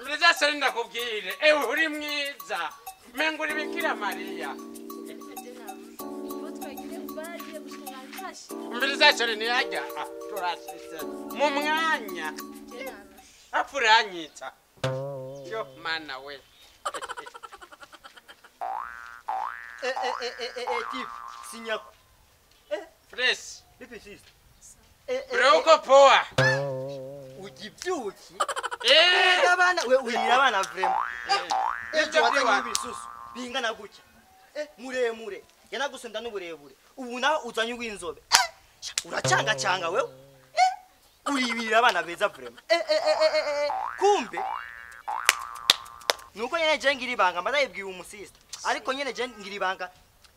Mbiza chéri ndakubwire. Ewe uri mwiza. Mengo uri Bikira Mariya. Mbiza chéri ntiyajya. Turashitse. Mu mwanya. Apfuranyitsa. Yo mana we. Tifu, sinyako. Fresh. Vipi sister? Bro uko poa. Ujibyuki? Abana we urira abana vraiment. Ejo wazanye ibisusu bingana gutya. Muremure. Yanagusunda n'uburebure. Ubu naho uzanye uw'inzobe. Uracanga canga wewe. Uribirira abana beza vraiment. Kumbe nuko nyene je ngira ibanga mbarayibwiye umusista. Ariko nyene je ngira ibanga.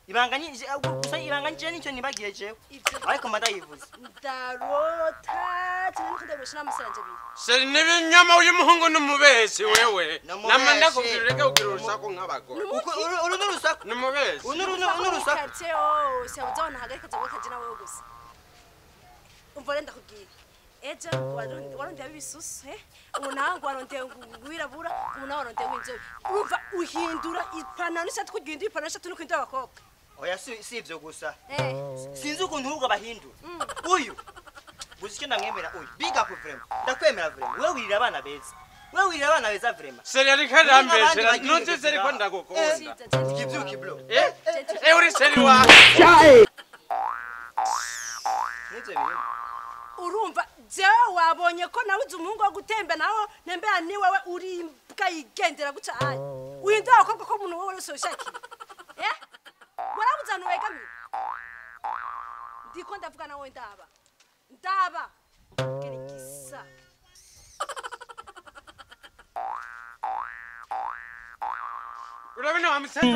Ibanga ni gusa ibanga nje nicyo nibagiye jewe. Ariko madayivuze. Ndarota cyane ndabosha namusanje biri. Chéri nibinyoma uyu muhungu numubeshyi wewe. Nama ndakubwira reka ugira urusaku nk'abagore. Uru n'urusaku. Numubeshyi. Uru n'urusaku. Quartier hose abuzabona hagarika zaboka je nawe gusa. Umva renda kubwira. Ejo warondeye ibisusu ubu warondeye wirabura ubu nawe warondeye w'inzobe. Urumva uhindura ipantaro n'ishati kugira ipantaro n'ishati nuko indura abakobwa. Oya si ivyo gusa. Sinzi ukuntu ahubwo bahindura. Uyu gusa icyo ndamwemera uyu. Big up vraiment. Ndakwemera vraiment. Wewe wirira abana beza. Wewe wirira abana beza vraiment. Chéri ariko arambeshera ntuzi ariko ndagukunda. Ikibyuki bro. Uri chéri wawe. Nivyo birimo. Urumva jewe wabonye ko nawe uzi umuhungu wo gutemba naho ntembera ni wewe uri imbwa yigendera guca ayi. Uhindura abakobwa ko umuntu wowe wese wishakiye. Warabuze ahantu wegamira. Ndiko ndavuga nawe ndaba. Ndaba. Gerigisa. Urabona wa musaza.